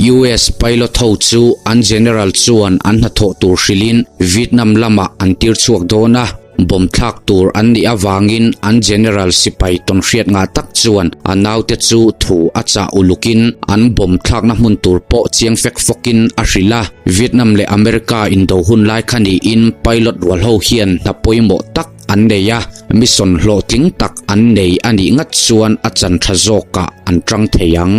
US pilot ho chu an general chuan an hnathawh tur hrilhin Vietnam lamah an tir chhuak dawn a, bomb thlak tur an nih avangin an general sipai tawnhriat ngah tak chuan a naute chu thu a chah ulukin an bomb thlakna hmun tur pawh chiang fek fawkin a hrilh a. Vietnam leh America indo hun lai kha niin pilot rual ho hian hna pawimawh tak an nei a, mission hlawhtling tak an nei a nih ngat chuan a chan tha zawkah an tang thei ang.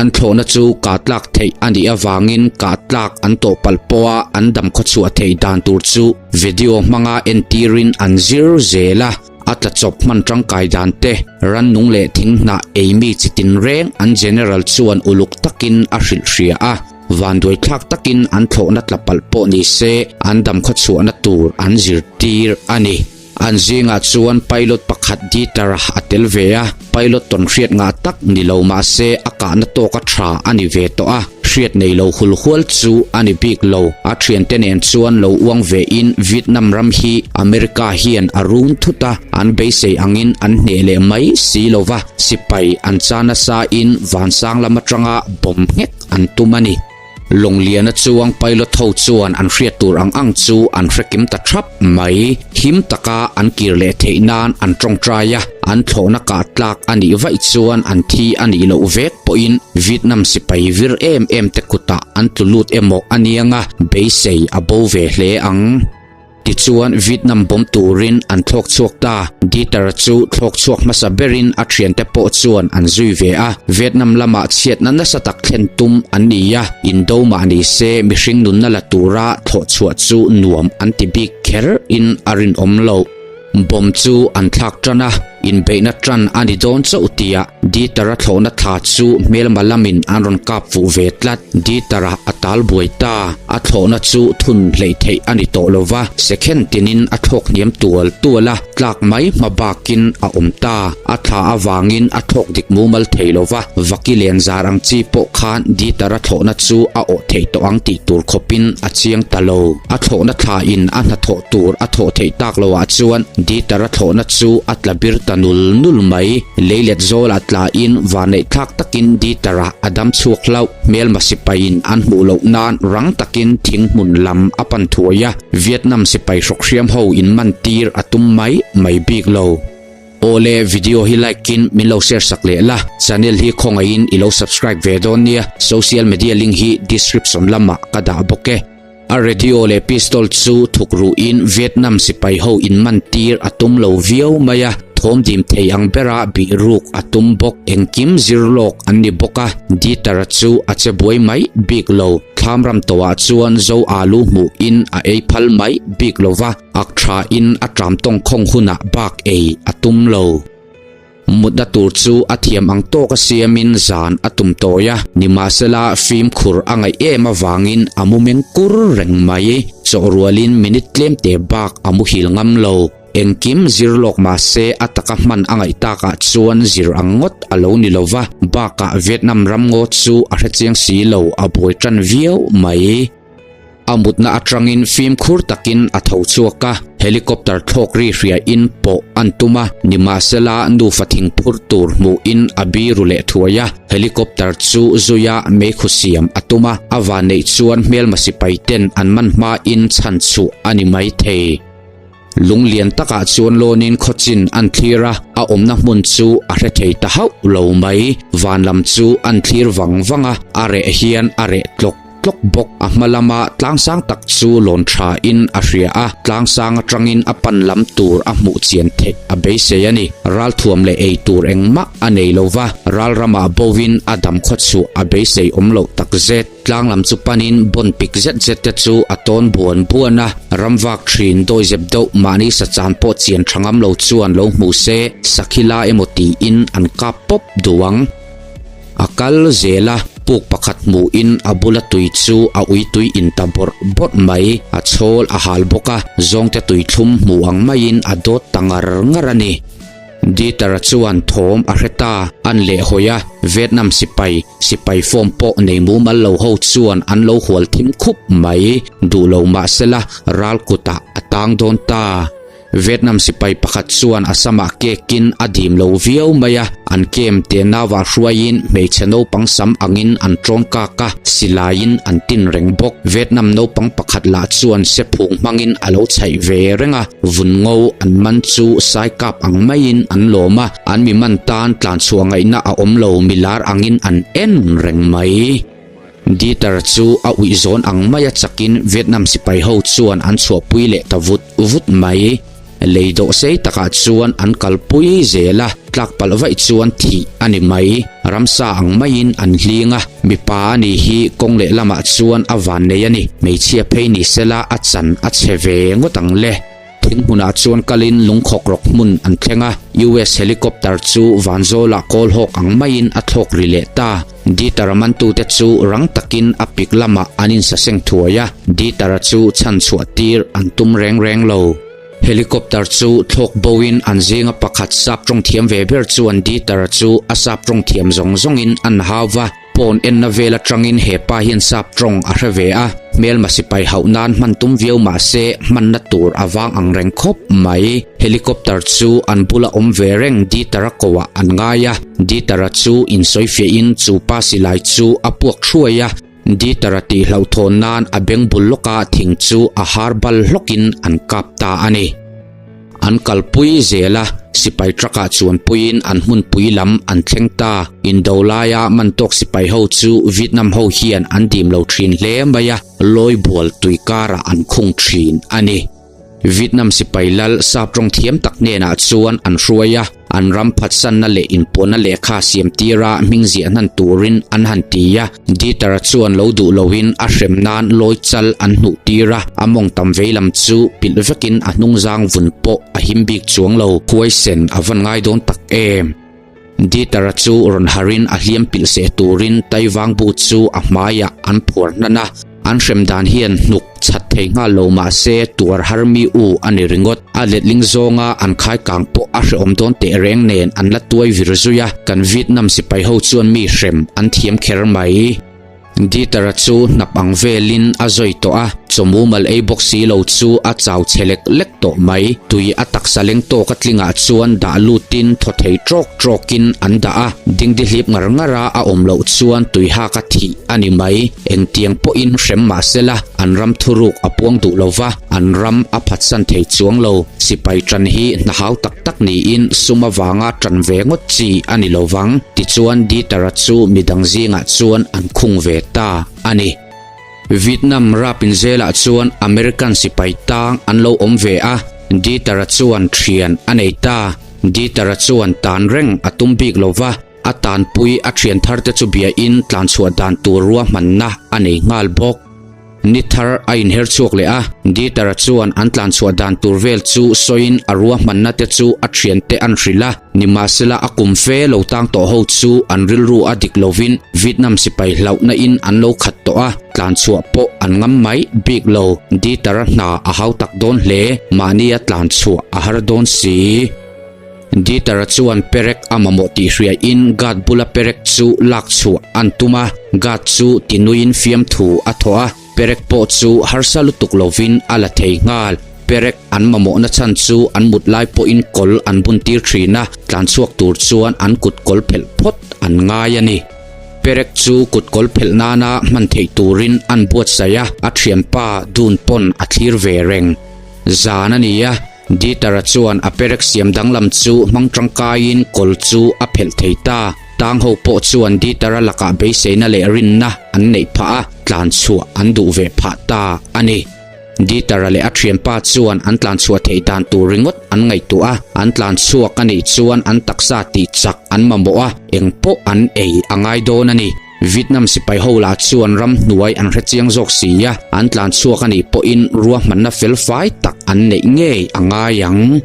An thlawhna chu kah tlak theih a nih avangin kah tlak an tawh palh pawha an dam khawchhuah theih dan tur chu video hmanga entirin an zir zel a, a tla chawp hman tangkai dan te, rannung leh thing hnah ei mi chi tinreng an general chuan uluk takin a hrilh hria a. Vanduaithlak takin an thlawhna tla palh pawh ni se an dam khawchhuahna tur an zirtir a ni. An zingah chuan pilot pakhat Dieter-a a tel ve a, pilot tawnhriat ngah tak ni lo mah se a kahna tawka tha a ni ve tawh a, hriat nei lo hul hual chu a ni bik lo. A thiante nen chuan lo uang vein Vietnam ram hi America hian a run thut a, an beisei angin an hneh leh mai si lo va, sipai an cha nasa in vansang lam atanga bomb nghek an tum a ni. Lawngliana chuang pilot ho chuan an hriat tur ang ang chu an hre kim ta thap mai. Him taka an kir leh theih nan an tawngtai a, an thlawhna kah tlak a nih vaih chuan an thi a nih loh vek pawhin Vietnam sipai vir em em te kutah an tlu lut emaw a niang a, beisei a bo ve hle ang. Tichuan, Vietnam bomb turin an thlawk chhuak ta. Dieter chu thlawk chhuak hmasa berin a thiante pawh chuan an zui ve a. Vietnam lamah chhiatna nasa tak thlen tum an ni a, indo mah ni se mihring nunna la tura thlawh chhuah chu nuam an ti bik kher in a rinawm loh. Bomb chu an thlak tan a, inbeihna tan a ni dawn chauh tia Dieter-a thlawhna thla chu hmelma lamin an rawn kap fuh ve tlat. Dieter-a a tal buai ta. A thlawhna chu thun hleih theih a ni tawh lo va, second tinin a thlawk hniam tual tual a, tlak mai hma bakin a awm ta. A thla avangin a thlawk dik mumal thei lo va, vaki len zar ang chi pawh khan Dieter-a thlawhna chu a awh theih tawh ang tih tur khawpin a chiang ta lo. A thlawhna thlain a hnathawh tur a thawh theih tak loah chuan Dieter-a thlawhna chu a tla bir ta nul nul mai. Leilet zawlah tlain vanneih thlak takin Dieter-a a dam chhuak hlauh. Hmelma sipaiin an hmuh loh nan rang takin thing hmun lam a pan thuai a, Vietnam sipai hrawkhriam ho in man tir a tum mai mai bik lo. Awle video hi like in min lo share sak leh la, channel hi khawngaihin i lo subscribe ve dawn nia, social media link hi description lamah ka dah bawk e. A radio leh pistol chu thuk ruhin Vietnam sipai ho in man tir a tum lo viau mai a, thawm dim thei ang bera bih ruk a tum bawk. Engkim zir lawk an ni bawk a, Dieter-a chu a che buai mai bik lo. Thlam ram tawhah chuan zo alu hmuhin a ei phal mai bik lo va, ak tha in a tram tawng khawng hunah bak ei a tum lo. Mutna tur chu a thiam ang tawk a siamin zan a tum tawi a, nimahsela fimkhur a ngaih em avangin a mu meng kur reng mai. Chawhrualin minute tlemte bak a muhil ngam lo. Engkim zir lawk mahse a taka hman a ngaih takah chuan zir ang ngawt a lo ni lova, bakah Vietnam ramngaw chu a hrechiang si lo a buai tan viau mai. A mutna atangin fimkhur takin a tho chhuak a, helicopter thlawk ri hriain pawh an tum a, nimahsela nufa thing phur tur hmuhin a biru leh thuai a, helicopter chu zuia meikhu siam a tum a, a vanneih chuan hmelma sipai ten an man hmain chhan chhuah a ni mai thei. Lunglian takah chuan lawnin khawchin an thlir a, a awmna hmun chu a hre thei ta hauh lo mai. Van lam chu an thlir vang vang a, a reh hian a reh tlawk tlawk bawk. A hma lama tlangsang tak chu lawn thain a hria a, tlangsang atangin a pan lam tur a hmuh chian theih a beisei a ni. Ralthuam leh ei tur engmah a nei lo va, ral ramah bovin a dam khawchhuah a beisei awm loh takzet. Tlang lam chu panin bawn pik zet zet te chu a tawn buan buan a, ramvak thin dawizep deuh mahni sachan pawh chian tha ngam lo chuan lo hmu se sakhi la emaw tiin an kap pawp duh ang. A kal zel a, puk pakhat hmuhin a bula tui chu a ui tui in ta bawrh bawrh mai, a chhawl a hal bawk a, zawngte tui thlum hmu ang maiin a dawt ta ngar ngar a ni. Dieter-a chuan thawm a hre ta, an leh hawi a, Vietnam sipai, sipai form pawh nei mumal lo ho chuan an lo hual thim khup mai, duh lo mahsela ral kutah a tang dawn ta. Vietnam sipai pakhat chuan a samah kekin a dim lo viau mai a, an kem tenauah hruaiin hmeichhe naupang sam angin an ṭawn kak a, silaiin an tin reng bawk. Vietnam naupang pakhat lah chuan sephung hmangin a lo chhaih ve reng a, vun ngo an man chu sai kap ang maiin an lawm a, an mi man tan tlanchhuah ngaihna a awm lo milar angin an en reng mai. Dieter chu a uih zawn ang maia chakin Vietnam sipai ho chuan an chhuahpui leh ta vut vut mai. Lei dawh sei takah chuan an kalpui zel a, tlak palh vaih chuan thih a ni mai. Ramsa ang maiin an hling a, mipa a nih hi kawng lehlamah chuan a vannei a ni. Hmeichhia phei ni sela a chan a chhe ve ngawt ang le. Thing hmunah chuan kalin lungkhawk rawk hmun an thleng a, US helicopter chu vanzawlah kawl hawk ang maiin a thlawk ri leh ta. Dieter-a mantute chu rang takin a pik lamah an insaseng thuai a, Dieter-a chu chhan chhuah tir an tum reng reng lo. Helicopter chu thlawk boin an zinga pakhat sap tawng thiam ve ber chuan Dieter-a chu a sap tawng thiam zawng zawngin an hau va. Pawn enna vel atangin he pa hian sap tawng a hre ve a, hmelma sipai hauh nan hman tum viau mah se hmanna tur a vang ang reng khawp mai. Helicopter chu an bula awm ve reng Dieter-a koah an ngai a, Dieter-a chu insawifiahin chu pa silai chu a puak thuai a, Dieter-a tihhlauhthawn nan a beng bul lawka thing chu a har bal hlawkin an kap ta a ni. An kalpui zel a, sipai truck-ah chuanpuiin an hmunpui lam an thleng ta. Indo laia man tawk sipai ho chu Vietnam ho hian an dim lo thin hle mai a, lawi bual tui karah an khung thin a ni. Vietnam sipai lal sap tawng thiam tak hnenah chuan an hruai a. An ram phatsanna leh inpuanna lehkha siam tira hming ziah hnan turin an han ti a, Dieter-a chuan lo duh loin a hrem nan lawi chal an hnuh tir a, a mawng tam vei lam chu pilh vekin a hnungzang vun pawh a him bik chuang lo, huaisen a van ngai dawn tak em. Dieter-a chu rawn harin a hliam pilh seh turin Taivang bu chu a hmaiah an phuar hnan a, An hrem dan hian hnuk chhat thei nghal lo mah se tuar har mi u a ni ringawt. A letling zawnga an khai kang pawh a hrehawm dawn teh reng nen an la tuai vir zui a, kan Vietnam sipai ho chuan mi hrem an thiam kher mai. Dieter-a chu hnap ang velin a zawi tawh a, chaw mumal ei bawk si lo chu a chau chhe lek lek tawh mai. Tui a taksa leng tawk a tlingah chuan dah lutin thaw thei trawk trawkin an dah a, dingdihlip ngar ngara a awm loh chuan tui hak a thih a ni mai. Engtiang pawhin hrem mah sela, an ram thuruk a puang duh lo va, an ram a phatsan thei chuang lo. Sipai ṭan hi hna hau tak tak niin sum avanga ṭan ve ngawt chi a ni lo vang. Tichuan Dieter-a chu midang zingah chuan an khung ve ta a ni. Vietnam rapin zelah chuan American sipai tang an lo awm ve a, Dieter-a chuan ṭhian a nei ta. Dieter-a chuan tan reng a tum bik lo va. A tanpui a thian thar te chu bia in tlan chhuah dan tur ruahmanna a nei nghal bawk. Ni thar a inher chhuak leh a, Dieter-a chuan an tlan chhuah dan tur vel chu sawiin a ruahmanna te chu a thian te an hrilh a, nimahsela a kum fe lo tang tawh ho chu an rilru a dik lovin Vietnam sipai hlauhna in an lo khat tawh a, tlan chhuah pawh an ngam mai bik lo. Dieter-a hna a hau tak dawn hle, mahnia tlan chhuah a har dawn si. Dieter-a chuan perek a mamawh tih hriain guard bula perek chu lak chhuah an tum a, guard chu tinuiin fiamthu a thawh a, perek pawh chu harsa lutuk lovin a la thei nghal. Perek an mamawhna chhan chu an mut lai pawhin kawl an bun tir thin a, tlan chhuak tur chuan an kut kawl phelh phawt an ngai a ni. Perek chu kut kawl phelh nana hman theih turin an buatsaih a, a thianpa dun pawn a thlir ve reng. Zan a ni a. Dieter-a chuan a perek siam danglam chu hmang tangkaiin kawl chu a phelh thei ta. Tang ho pawh chuan Dieter-a lakah beiseina leh rinna an neih phah a, tlan chhuah an duh ve phah ta a ni. Dieter-a leh a thianpa chuan an tlan chhuah theih dan tur ringawt an ngaihtuah a, an tlan chhuak a nih chuan an taksa tih chak an mamawh a, eng pawh an ei a ngai dawn a ni. Vietnam sipai ho lah chuan ram hnuai an hre chiang zawk si a, an tlan chhuak a nih pawhin ruahmanna fel fai tak an neih ngei a ngai ang.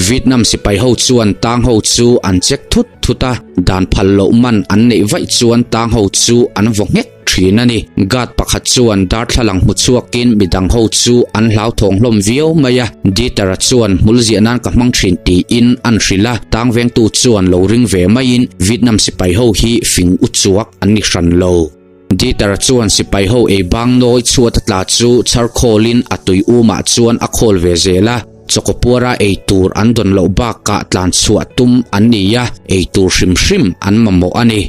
Vietnam sipai ho chuan tang ho chu an check thut thut a, dan phal loh man an neih vaih chuan tang ho chu an vaw nghek thin a ni. Guard pakhat chuan darthlalang hmu chhuakin midang ho chu an hlauthawng hlawm viau mai a, Dieter-a chuan hmul ziah nan ka hmang thin tiin an hrilh a, tang vengtu chuan lo ring ve maiin Vietnam sipai ho hi fing u chuak an ni hran lo. Dieter-a chuan sipai ho ei bang nawi chhuat a tla chu chhar khawlin a tui umah chuan a khawl ve zel a. Chawkawpuara ei tur an dawn loh bakah tlan chhuah tum an ni a, ei tur hrim hrim an mamawh a ni.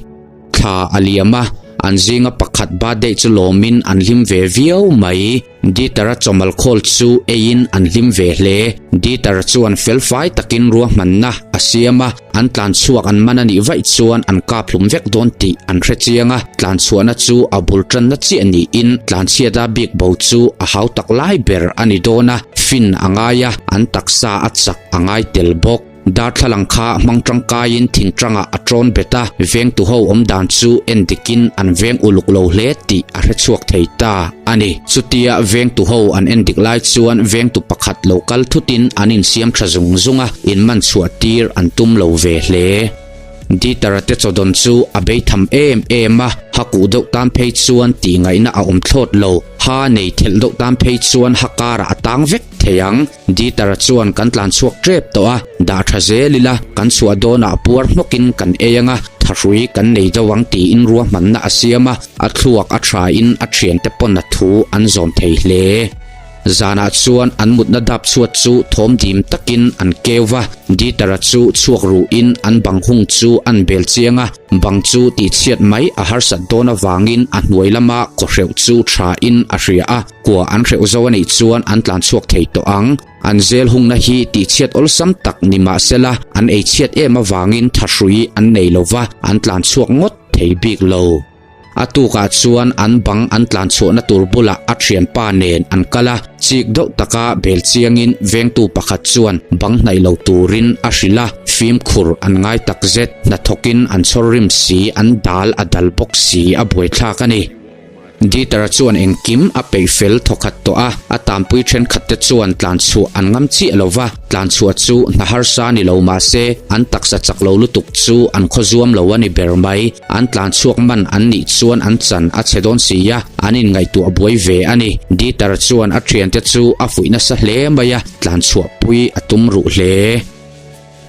Thla a liam a, an zinga pakhat birthday chu lawmin an hlim ve viau mai. Dieter-a chawmal khawl chu eiin an hlim ve hle. Dieter chuan felfai takin ruahmanna a siam a, an tlan chhuak an man a nih vaih chuan an kap hlum vek dawn tih an hre chiang a, tlan chhuahna chu a bul tanna chiah niin tlanchhiata bik bo chu a hau tak lai ber a ni dawn a, fin a ngai a, an taksa a chak a ngai tel bawk. Darthlalang kha hmang tangkaiin thingtangah a tawn bet a, vengtu ho awm dan chu en dikin an veng uluk lo hle tih a hre chhuak thei ta a ni. Chutia vengtu ho an en dik lai chuan vengtu pakhat lo kal thutin an insiam tha zung zung a, inman chhuah tir an tum lo ve hle. Dieter-a te chawdawn chu a bei tham em em a, ha kuh deuh tan phei chuan tih ngaihna a awm thlawt lo, ha nei thelh deuh tan phei chuan ha karah a tang vek thei ang. Dieter-a chuan kan tlan chhuak tep tawh a, dah tha zel ila, kan chhuah dawnah puar hnawkin kan ei ang a, thahrui kan nei deuh ang tiin ruahmanna a siam a, a thluak a thain a thiante pawn a thu an zawm thei hle. Zanah chuan an mutna dap chhuat chu thawm dim takin an keu va, Dieter-a chu chhuak ruhin an bang hung chu an bel chiang a, bang chu tihchhiat mai a harsat dawn avangin a hnuai lama kawhreuh chu thain a hria a. Kua an hreuh zo a nih chuan an tlan chhuak thei tawh ang. An zel hungna hi tihchhiat awlsam tak ni mah sela, an ei chhiat em avangin thahrui an nei lo va, an tlan chhuak ngawt thei bik lo. A tukah chuan an bang an tlan chhuahna tur bulah a thianpa nen an kal a, chik deuh taka bel chiangin vengtu pakhat chuan bang hnaih lo turin a hrilh a, fimkhur an ngai takzet, hnathawkin an chhawr rim si, an dal a dal bawk si a buaithlak a ni. Dieter-a chuan engkim a peih fel thawkhat tawh a, a tanpui thenkhatte chuan tlanchhuah an ngam chiah lo va, tlanchhuah chu hna harsa ni lo mah se, an taksa chak lo lutuk chu an khaw zuam lo a ni ber mai. An tlanchhuak man an nih chuan an chan a chhe dawn si a, an inngaihtuah buai ve a ni. Dieter-a chuan a thiante chu a fuih nasa hle mai a, tlanchhuahpui a tum ruh hle.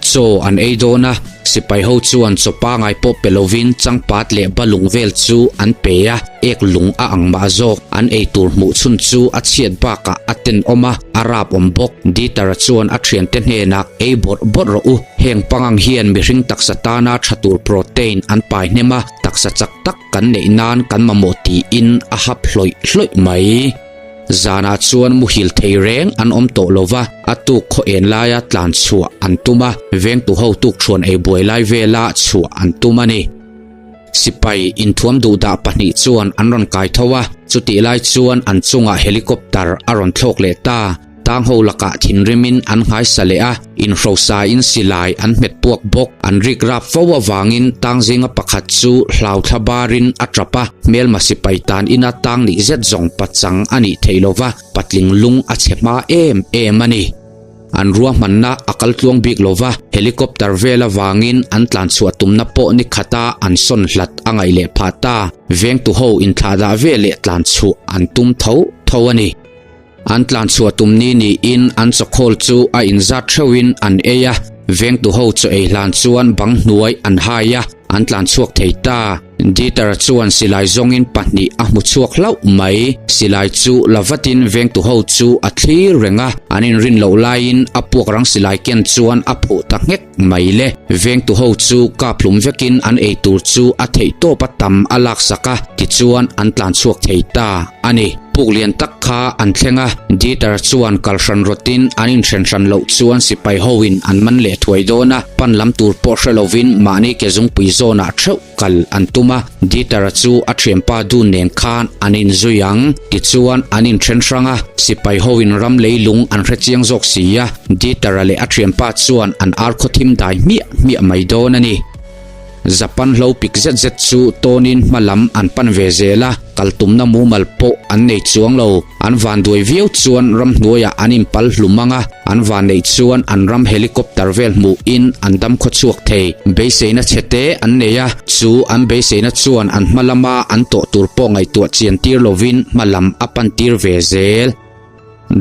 Chaw an ei dawn a, sipai ho chuan chaw pangai pawh pe lovin changpat leh balung vel chu an pe a, ek lung a ang mah zawk. An ei tur hmuh chhun chu a chhiat bakah a tenawm a, a rap awm bawk. Dieter-a chuan a thiante hnenah, Ei bawrh bawrh rawh u, heng pangang hian mihring taksa tana tha tur protein an pai hnem a, taksa chak tak kan neih nan kan mamawh tiin a hap hlawih hlawih mai. Zanah chuan muhil thei reng an awm tawh lo va, a tuk khaw en laia tlan chhuah an tum a, vengtu ho tuk thuan ei buai lai vela chhuah an tum a ni. Sipai inthuam duhdah pahnih chuan an rawn kai tho a, chutih lai chuan an chungah helicopter a rawn thlawk leh ta. Tang ho lakah thinrimin an nghaisa leh a, inhrosain silai an hmet puak bawk. An rik rap fo avangin tang zinga pakhat chu hlau thla barin a tap a, hmelma sipai tan ina tang nih zet zawng pachang a nih theih lo va, patling lung a chhe hma em em a ni. An ruahmanna a kal tluang bik lo va, helicopter vel avangin an tlan chhuah tumna pawh ni khata an sawn hlat a ngaih leh phah ta. Vengtu ho inthlahdah veleh tlan chhuah an tum tho tho a ni. An tlan chhuah tum ni niin an chawkhawl chu a inzat theuhin an ei a, vengtu ho chaw ei hlan chuan bang hnuai an hai a, an tlan chhuak thei ta. Dieter chuan silai zawngin pahnih a hmu chhuak hlauh mai. Silai chu la vatin vengtu ho chu a thlir reng a, an inrin loh laiin a puak rang silai ken chuan a phuh ta nghek mai le. Vengtu ho chu kap hlum vekin an ei tur chu a theih tawp a tam a laksak a, tichuan an tlan chhuak thei ta a ni. Puk lian tak kha an thleng a, Dieter chuan kal hran rawtin an inhren hran loh chuan sipai hoin an man leh thuai dawn a, pan lam tur pawh hre lovin mahni ke zungpui zawnah theuh kal an tum a, Dieter-a chu a thianpa dun nen khan an inzui ang. Tichuan an inthen hrang a, sipai hoin ram leilung an hre chiang zawk si a, Dieter-a leh a thianpa chuan an ar khawthim dai hmiah hmiah mai dawn a ni. Japan hlo pik zet zet chu tawnin hma lam an pan ve zel a, kal tumna mumal pawh an nei chuang lo. An vanduai viau chuan ramhnuaiah an inpal hlum ang a, an vanneih chuan an ram helicopter vel hmuhin an dam khaw chhuak thei. Beiseina chhe te an nei a, chu an beiseina chuan an hma lama an tawh tur pawh ngaihtuah chian tir lovin hma lam a pan tir ve zel.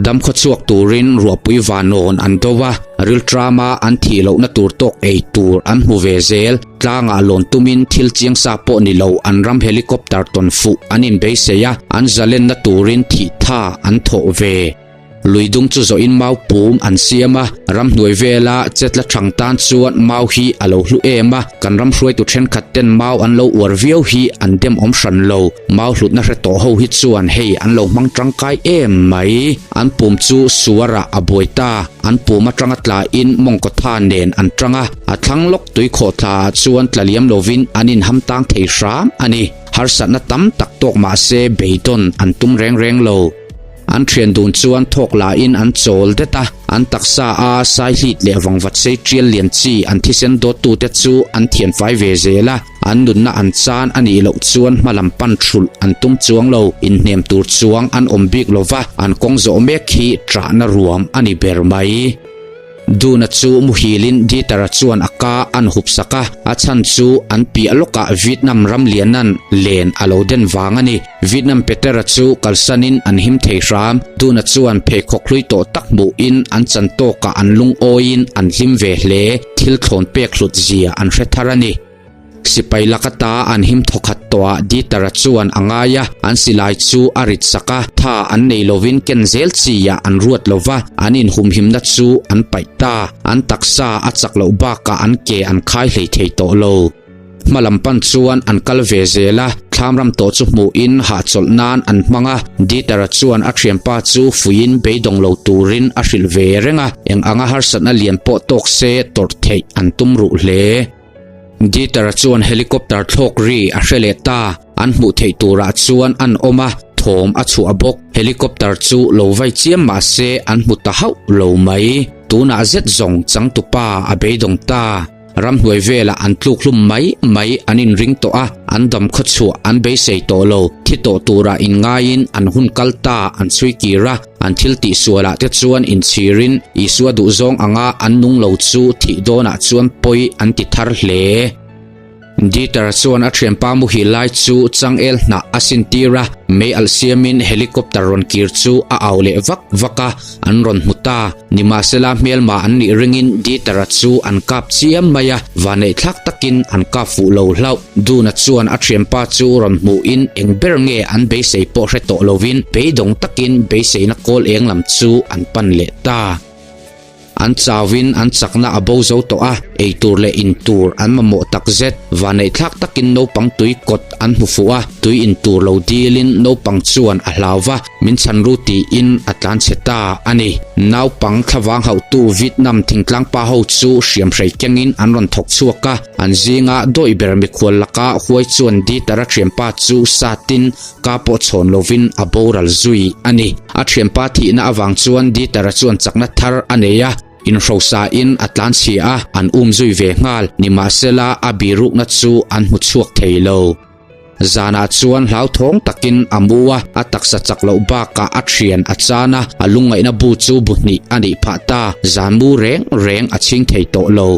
Dam khaw chhuak turin ruahpui vanawn an do a, riltrama an thih lohna tur tawk ei tur an hmu ve zel. Tlangah lawn tumin thil chiang sa pawh ni lo an ram helicopter tawn fuh an inbeisei a, an zalenna turin thih tha an thawh ve. Lui dung chu zawhin mau pum an siam a, ramhnuai vela chetla thang tan chuan mau hi a lo hlu em a, kan ram hruaitu thenkhat ten mau an lo uar viau hi an dem awm hran lo. Mau hlutna hre tawh ho hi chuan hei an lo hmang tangkai em mai. An pum chu suarah a buai ta, an pum atanga tlain mawngkaw tha nen an tang a, a thlang lawk tui khawhthla ah chuan tla liam lovin an inham tang thei hram a ni. Harsatna tam tak tawk mahse beidawn an tum reng reng lo. An thian dun chuan thawk lahin an chawl det a, an taksa a saihlit leh vangvat sei tial lian chi an thisen dawttute chu an thian fai ve zel a, an nunna an chan a nih loh chuan hma lam pan thulh an tum chuang lo, inhnem tur chuang an awm bik lo va, an kawng zawh mek hi ṭahna ruam a ni ber mai. Duna chu muhilin Dieter-a chuan a ka an hup sak a, a chhan chu an piah lawkah Vietnam ram lianan len a lo den vang a ni. Vietnam Peter-a chu kalsanin an him thei hram. Duna chuan pheikhawk hlui tawh tak hmuhin an chan tawkah an lungawiin an hlim ve hle, thil thlawn pek hlut zia an hre thar a ni. Sipai laka ta an him thawkhat tawhah Dieter-a chuan a ngai a, an silai chu a rit sak a, tha an nei lovin ken zel chiah an ruat lo va, an inhumhimna chu an paih ta. An taksa a chak loh bakah an ke an khai hlei thei tawh lo. Hma lam pan chuan an kal ve zel a, thlam ram tawh chu hmuhin hahchawlh nan an hmang a, Dieter-a chuan a thianpa chu fuiin beidawng lo turin a hrilh ve reng a, eng anga harsatna lian pawh tawk se tawrh theih an tum ruh hle. Dieter-a chuan helicopter thlawk ri a hre leh ta, an hmuh theih turah chuan an awm a, thawm a chhuah bawk. Helicopter chu lo vai chiam mah se an hmu ta hauh lo mai. Tunah zet zawng changtupa a beidawng ta. Ramhnuai velah an tluk hlum mai mai an inring tawh a, an dam khawchhuah an beisei tawh lo. Thi tawh turah inngaiin an hun kal ta an chhui kir a. An thil tihsualah te chuan inchhirin Isua duhzawng anga an nung lo chu thih dawnah chuan pawi an ti thar hle. Dieter chuan a thianpa muhil lai chu changel hnah a sintir a, mei alh siamin helicopter rawn kir chu a au leh vak vak a, an rawn hmu ta. Nimahsela hmelma an nih ringin Dieter-a chu an kap chiam mai a, vaneihthlak takin an kap fuh lo hlauh. Duna chuan a thianpa chu rawn hmuhin eng ber nge an beisei pawh hre tawh lovin beidawng takin beiseina kawl eng lam chu an pan leh ta. An chauhin an chakna a bo zo tawh a, ei tur leh in tur an mamawh tak zet. Vaneihthlak takin naupang tui kawt an hmu fuh a, tui in tur lo dilin naupang chuan a hlau va, min chhan ru tiin a tlan chhe ta a ni. Naupang thlavang hauhtu Vietnam thingtlang pa ho chu hriamhrei kengin an rawn thawk chhuak a, an zinga dawih ber mikhual laka huai chuan Dieter-a thianpa chu satin ka pawh chhawn lovin a boral zui a ni. A thianpa thihna avang chuan Dieter-a chuan chakna thar a nei a, inhrosain a tlan chhia a, an um zui ve nghal. Nimahsela a birukna chu an hmu chhuak thei lo. Zanah chuan hlauthawng takin a mu a, a taksa chak loh bakah a thian a chan a, a lungngaihna bu chu bu hnih a nih phah ta, zan mu reng reng a chhing thei tawh lo.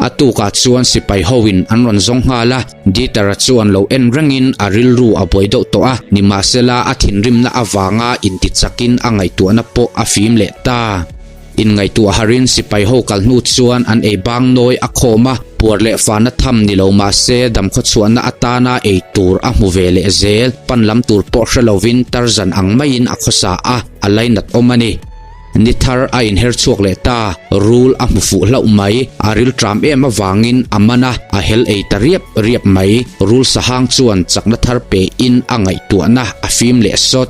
A tukah chuan sipai hoin an rawn zawng nghal a, Dieter-a chuan lo en rengin a rilru a buai deuh tawh a, nimahsela a thinrimna avanga intichakin a ngaihtuahna pawh a fim leh ta. Inngaihtuah harin sipai ho kal hnu chuan an ei bang nawi a khawm a, puar leh fahna tham ni lo mah se damkhaw chhuahna atana ei tur a hmu ve leh zel. Pan lam tur pawh hre lovin Tarzan ang maiin a khawsa a, a lainat awm a ni. Ni thar a inher chhuak leh ta, rul a hmu fuh hlauh mai, a ril ṭam em avangin a man a, a hel ei ta riap riap mai. Rul sahang chuan chakna thar pein a ngaihtuahna a fim leh sawt.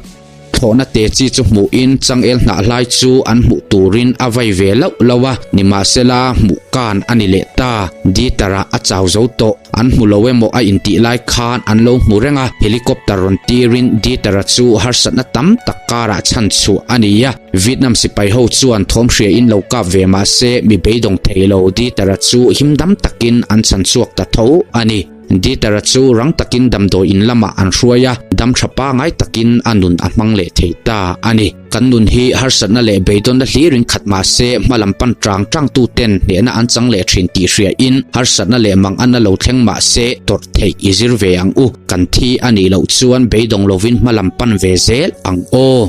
Thlawhna te chi chu hmuhin changel hnah hlai chu an hmuh turin a vai ve lauh lauh a, nimahsela hmuh kan a ni leh ta. Dieter-a a chau zo tawh. An hmu lo emaw a intih lai khan an lo hmu reng a, helicopter rawn tirin Dieter-a chu harsatna tam tak karah chhan chhuah a ni a. Vietnam sipai ho chuan thawm hria in lo kap ve mah se mi beidawng thei lo Dieter-a chu himdam takin an chhan chhuak ta tho a ni. Dieter-a chu rang takin damdawi in lamah an hruai a, dam tha pangai takin a nun a hmang leh thei ta a ni. Kan nun hi harsatna leh beidawnna hlirin khat mah se hma lam pan tang tang tuten hnehna an chang leh thin tih hriain harsatna leh manganna lo thleng mah se tawrh theih i zir ve ang u. Kan thi a nih loh chuan beidawng lovin hma lam pan ve zel ang aw.